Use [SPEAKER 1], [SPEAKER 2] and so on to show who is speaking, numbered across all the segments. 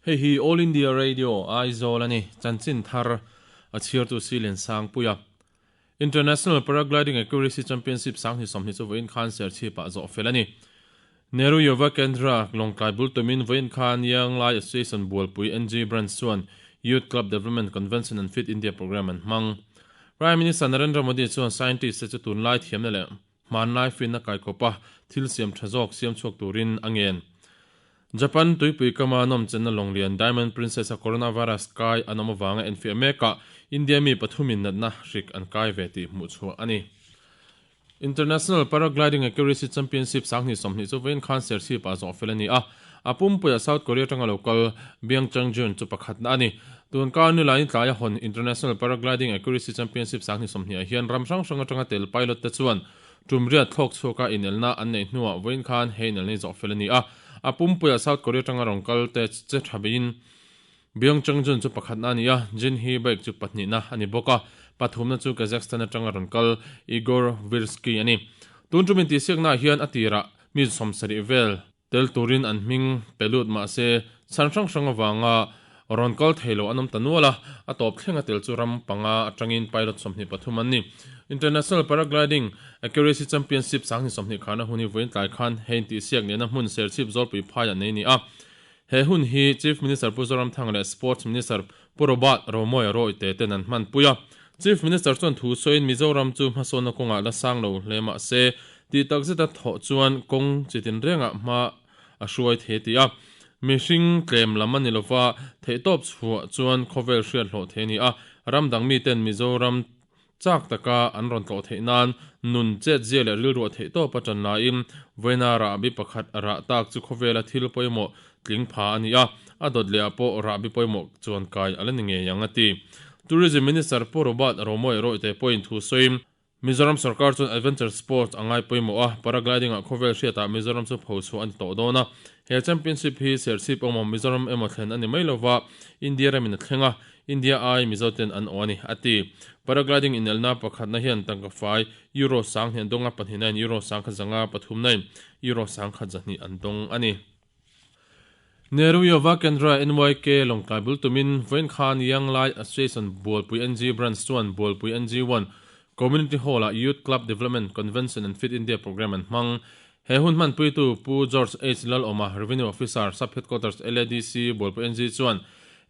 [SPEAKER 1] Hei hi All India Radio, Aizawl a ni. Chanchin thar a chhiartu Silian Sangpuia. International Paragliding Accuracy Championship 2020 chu vawiin khan Serchhip-ah zawh fel a ni. Nehru Yuva Kendra, Lawngtlai bul tumin vawiin khan Young Lai Association Bualpui NG Branch chuan Youth Club Development Convention and Fit India Programme an hmang. Prime Minister Narendra Modi chuan scientist te chu tunlai thiamna leh hmanlai finna kaikawpa thil siam tha zawk siam chhuak turin a ngen. Japan tuipui kama nawmchenna lawnglian Diamond Princess a coronavirus kai an awm avanga enfiah mekah India mi pathumin natna hrik an kai ve tih hmuh chhuah a ni. International Paragliding Accuracy Championship 2020 chu vawiin khan Serchhip ah zawh fel a ni a, a pumpuiah South Korea atanga lo kal Byung Chang Jun chu pakhatna a ni. Tun kar nilai tlaia hawn International Paragliding Accuracy Championship 2020 ah hian ram hrang hrang atanga tel pilot te chuan Tum riat thlawk chhuaka inelna an neih hnuah vawiin khan he inelna hi zawh fel a ni a, a pumpuiah South Korea atanga rawn kal te che tha beiin Byung Chang Jun chu pakhatna a ni a, Jin Hee Baek chu pahnihna a ni bawk a, pathumna chu Kazakhstan atanga rawn kal Igor Virsky a ni. Tun tum intihsiaknaah hian a tirah mi 70 vel Tel turin an hming pe lut mah se chhan hrang hrang avanga rawn kal thei lo an awm ta nual a, a tawp thlenga tel chu ram panga atangin pilot 23 an ni. International Paragliding Accuracy Championship 2020 kharna hun hi vawiin tlai khan he intihsiak nena hmun Serchhip Zawlpui phaiah nei a ni a. He hun hi Chief Minister Pu Zoramthanga leh Sports Minister Pu Robert Romawia Rawite ten an hmanpui a. Chief Minister chuan thu sawiin Mizoram chu hmasawnna kawngah la sang lo hle mah se Tih tak zeta thawh chuan kawng chitin rengah hma a hruai thei a ti a. Mihring tlem lam a ni lova, theihtawp chhuah chuan khawvel hriat hlawh thei a ni a. Ram dang miten Mizoram chak taka an rawn tlawh theih nan nun chetzia leh rilruah theihtawp a tan laiin vawiina rahbi pakhat rah tak chu khawvela thil pawimawh tling pha a ni a, a dawt lehah pawh rahbi pawimawh chuan kai a la ni ngei ang a ti. Tourism Minister Pu Robert Romawia Rawite pawhin thu sawiin, Mizoram sorkar chuan adventure sports a ngai pawimawh a, paragliding-ah khawvel hriatah Mizoram chu pho chhuah a ni tawh dawn a. He championship hi Serchhip emaw Mizoram emaw thlen a ni mai lova, India ramin a thleng a, India ai Mizoten an awh a ni, a ti. Paragliding inelna pakhatna hian tangka fai Euro 2000 an dawng a, pahnihnain Euro 1005, pathumnain Euro 1200 an dawng a ni. Nehru Yuva Kendra, NYK, Lawngtlai bul tumin vawiin khan Young Lai Association Bualpui NG Branch chuan Bualpui NG One Community Hall-ah Youth Club Development Convention and Fit India Programme an hmang. He hun hmanpuitu Pu George H. Lalawma, Revenue Officer, Sub Headquarters LADC, Bualpui NG chuan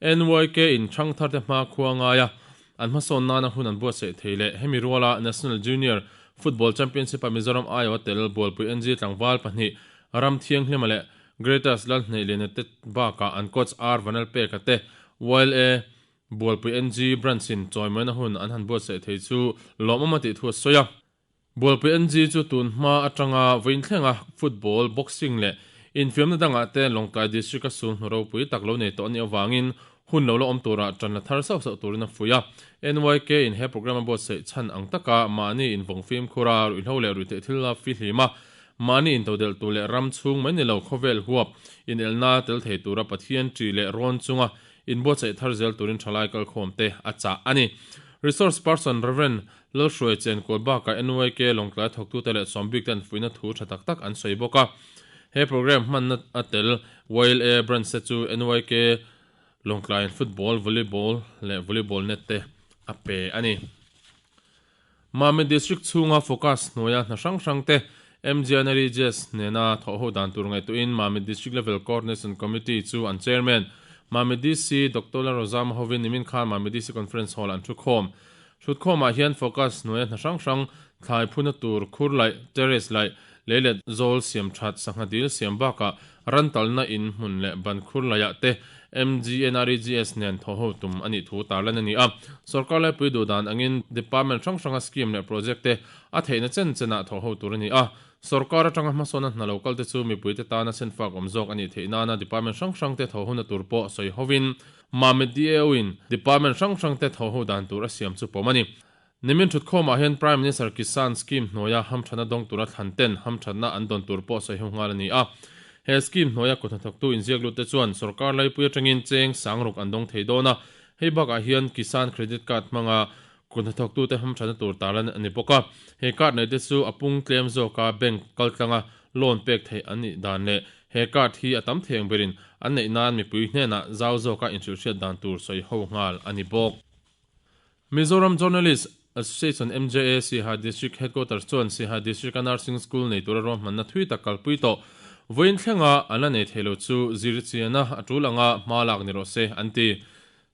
[SPEAKER 1] NYK in ṭhangtharte hma khua ngaia an hmasawn nana hun an buatsaih thei leh hemi ruala National Junior Football Championship-a Mizoram aiawha tel Bualpui NG tlangval pahnih Ram Thianghlima leh Greatest Lalhneihliana te bakah an coach R Vanlalpeka te YLA Bualpui NG Branch-in chawimawina hun an han buatsaih thei chu lawmawm a tih thu a sawi a. Bualpui NG chu tun hma atanga vawiin thlenga football, boxing leh infiamna dangah te Lawngtlai District-a sul hnu ropui tak lo nei tawh a nih avangin hun lo la awm turah tan la thar sauh sauh turin a fuih a. NYK in he programme a buatsaih chhan ang taka mahni invawng fimkhur a, ruihhlo leh ruihtheih thil la fihlim a, mahni intodelh tur leh ram chhung mai ni lo khawvel huap inelna tel thei tura Pathian ṭih leh rawn chunga inbuatsaih thar zel turin ṭhalai kalkhawm te a chah a ni. Resource person Rev. Lalhruai Chenkawl bakah NYK Lawngtlai thawktute leh sawmbik ten fuihna thu ṭha tak tak an sawi bawk a. He programme hmanna a tel YLA branch te chu NYK Lawngtlaiin football, volleyball leh volleyball net te a pe a ni. Mami District chhunga focus hnuaia hna hrang hrang te MGNREGS nena thawhho dan tur ngaihtuahin Mami District Level Coordination Committee chu an Chairman Mami DC Doctor Lalrozama hovin nimin khan Mami DC Conference Hall-ah an thukhawm. Thutkhawmah hian focus hnuaia hna hrang hrang, thlai phuna tur, khur laih, terrace laih, lei let zawl siam that, sangha dil siam bakah ran talna in hmun leh ban khur laihah te MGNREGS nen thawhho tum a nih thu tarlan a ni a. Sorkar laipui duh dan angin department hrang hranga scheme leh project te a theihna chen chenah thawhho tur a ni a. Sorkar atanga hmasawnna hna lo kalte chu mipuite tana senfak awm zawk a nih theih nana department hrang hrangte thawhhona tur pawh sawi hovin Mamit DAO-in department hrang hrangte thawhho dan tur a siam chu pawm a ni. Nimin thutkhawmah hian Prime Minister Kisan Scheme hnuaia hamthatna dawng tura thlan ten hamthatna an dawn tur pawh sawi ho nghal a ni a. He scheme hnuaia kut hnathawktu inziak lut te chuan sorkar laipui atangin cheng sangruk an dawng thei dawn a. Hei bakah hian Kisan Credit Card hmanga kut hnathawktute hamthatna tur tarlan a ni bawk a. He card nei te chu a pung tlem zawka bank kaltlanga loan pek theih an nih dan leh. He card hi a tam thei ang berin an neih nan mipui hnenah zau zawka inhrilhhriat dan tur sawi ho nghal a ni bawk. Mizoram Journalist Association, MJA, Siaha District Headquarters chuan Siaha District-a Nursing School nei tura ruahmanna thui tak kalpui tawh vawiin thlenga an la nei thei lo chu zir chiana a tul anga hma lak ni rawh se an ti.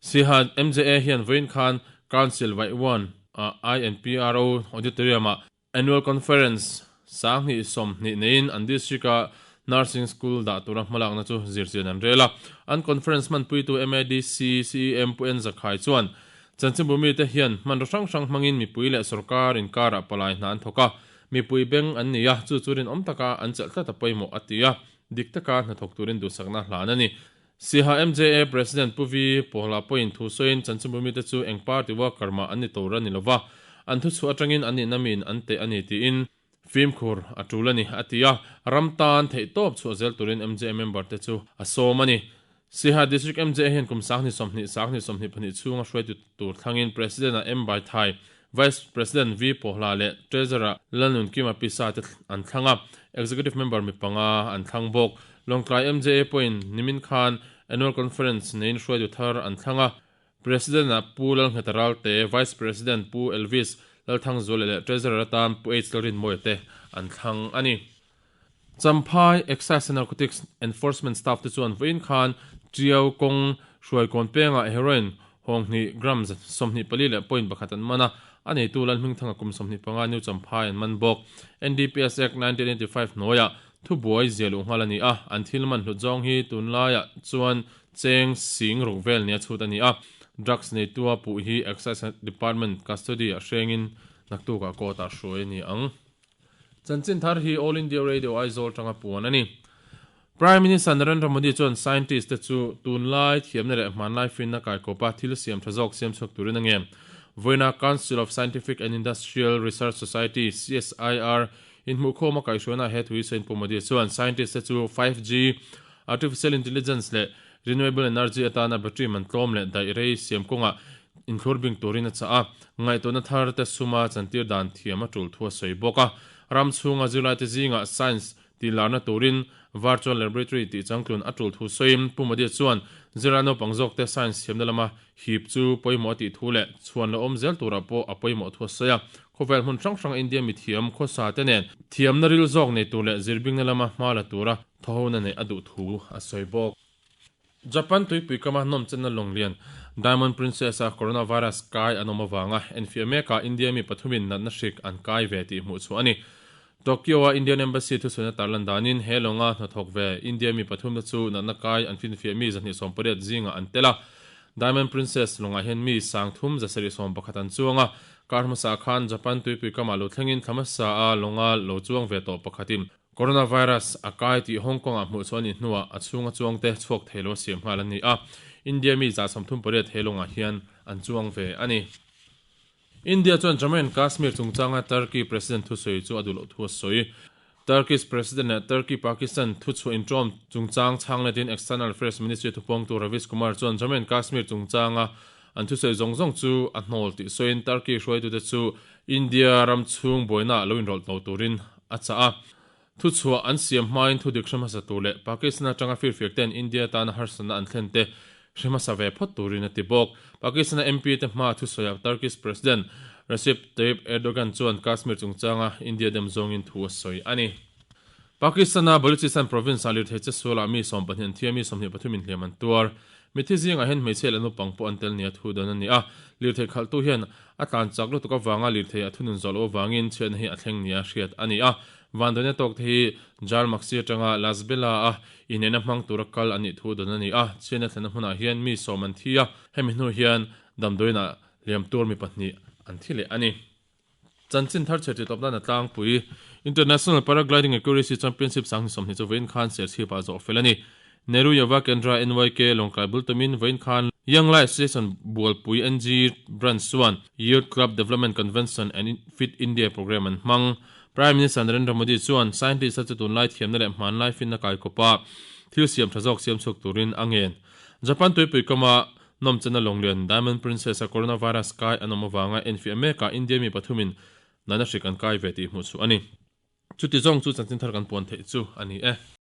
[SPEAKER 1] Siaha MJA hian vawiin khan Council Vaih One a INPRO Auditorium-ah Annual Conference 2020 neiin an District-a Nursing School dah tura hmalakna chu zirchian an rel a. An conference hmanpuitu MADC CEM Pu En Zakhai chuan, Chanchinbu mite hian hmanraw hrang hrang hmangin mipui leh sorkar inkarah palai hna an thawk a, mipui beng an nei a, chu chu rinawm taka an chelh tlat a pawimawh a ti a, dik taka hnathawk turin duhsakna hlan a ni. Siaha MJA President Pu Vi Pawhla pawhin thu sawiin chanchinbu mite chu eng party worker mah an ni tur a ni lova, an thuchhuah atangin an nihna miin an teh a ni tiin fimkhur a tul a ni, a ti a, ram tan theihtawp chhuah zel turin MJA member te chu a sawm a ni. Siaha District MJA hian kum 2020, 2022 chhunga hruaitu tur thlangin President-ah M Baithai, Vice President Vi Pawhla leh Treasurer Lalnunkima Pisa te an thlang a, Executive Member mi panga an thlang bawk. Lawngtlai MJA pawhin nimin khan Annual Conference neiin hruaitu thar an thlang a, President-ah Pu Lalngheta Ralte, Vice President Pu Elvis Lalthangzuala leh Treasurer atan Pu H Lalrinmawia te an thlang a ni. Champhai Excise and Narcotics Enforcement Staff te chuan vawiin khan Tiau kawng Hruaikawn pengah heroin hawng hnih grams 24 leh point pakhat an man a, a neitu Lalhmingthanga kum 25 New Champhai an man bawk. NDPS Act 1985 hnuaiah thubuai zia luh nghal a ni a, an thil man hlut zawng hi tunlaiah chuan cheng sing ruk vel nia chhut a ni a, drugs neitua puh hi Excise Department custody-ah hrengin naktukah court-ah hruai a ni ang. Chanchin thar hi All India Radio Aizawl tanga puan a ni. Prime Minister Narendra Modi chuan scientist te chu tunlai thiamna leh hmanlai finna kaikawpa thil siam tha zawk siam chhuak turin a ngen. Vawiina Council of Scientific and Industrial Research Society, CSIR, inhmuhkhawm a kaihhruaina he thu hi sawiin Pu Modi chuan scientist te chu 5G, Artificial Intelligence leh Renewable Energy atana battery man tlawm leh daih rei siam kawngah Inthlur bing turin a chah a, ngaihtuahna thar te suma chantir dan thiam a tul thu a sawi bawk a. Ram chhunga zirlaite zingah science tih larna turin virtual laboratory tih changtlun a tul thu sawiin Pu Modi chuan zirlai naupang zawkte science thiamna lama hip chu pawimawh a tih thu leh chhuan lo awm zel turah pawh a pawimawh thu a sawi a. Khawvel hmun hrang hranga India mithiam khawsa te nen thiamna ril zawk nei tur leh zirbingna lama hma la tura thawhona neih a duh thu a sawi bawk. Japan tuipui kama nawmchenna lawnglian Diamond Princess-a coronavirus kai an awm avanga enfiah mekah India mi pathumin natna hrik an kai ve tih hmuh chhuah a ni. Tokyo-a Indian Embassy thusawiina tarlan danin he lawnga hnathawk ve India mi pathumna chu natna kai an finfiah mi 280 zingah an tel a. Diamond Princess lawngah hian mi 3711 an chuang a, kar hmasa khan Japan tuipui kamah lo thlengin thla hmasa a lawnga lo chuang ve tawh pakhatin Coronavirus a kai tih Hong Kong-ah hmuh chhuah a nih hnuah a chhunga chuangte chhuak thei lo a siam nghal an ni a, India mi 38 he lawngah hian an chuang ve a ni. India chuan Jammu and Kashmir chungchanga Turkey President thusawi chu a duh loh thu a sawi. Turkish President leh Turkey-Pakistan thuchhuah inṭawm chungchang chhang letin External Affairs Ministry thupawngtu Ravish Kumar chuan Jammu and Kashmir chungchanga an thusawi zawng zawng chu a hnawl tih sawiin Turkey hruaitute chu India ram chhung buainaah lo inrawlh lo turin a chah a. Thuchhuah an siam hmain thudik hre hmasa tur leh Pakistan atanga firfiak ten India tana harsatna an thlen te hre hmasa ve phawt turin a ti bawk. Pakistan-a MP te hmaa thusawiah Turkish President Recep Tayyip Erdogan chuan Kashmir chungchanga India dem zawngin thu a sawi a ni. Pakistan-a Baluchistan province-ah lirthei che sualah mi 12 an thi a, mi 23 in hliam an tuar. Mithi zingah hian hmeichhia leh naupang pawh an tel nia thu dan a ni a. Lirthei khalhtu hian A tlan chak lutuk avanga lirthei a thunun zawh loh avangin chhiatna hi a thleng nia hriat a ni a. Vanduaina tawk te hi Jal Maksi atanga Las Bela a inneihna hmang tura kal an nih thu dawn a ni a. Chhiatna thlenna hmunah hian mi sawm an thi a, hemi hnu hian damdawiinah hliam tur mi pahnih an thi leh a ni. Chanchin thar chhe titawp nana tlangpui International Paragliding Accuracy Championship 2020 chu vawiin khan Serchhip ah zawh fel a ni. Nehru Yuva Kendra, NYK, Lawngtlai bul tumin vawiin khan Young Life Association Bualpui NG Branch chuan Youth Club Development Convention and Fit India Programme an hmang. Prime Minister Narendra Modi chuan scientist a chu tunlai thiamna leh hmanlai finna kaikawpa thil siam tha zawk siam chhuak turin a ngen. Japan tuipui kama nawmchenna lawnglian Diamond Princess a coronavirus kai an awm avanga enfiah mekah India mi pathumin natna hrik an kai ve tih hmuh chhuah a ni. Chuti zawng chu chanchin thar kan puan theih chu a ni e.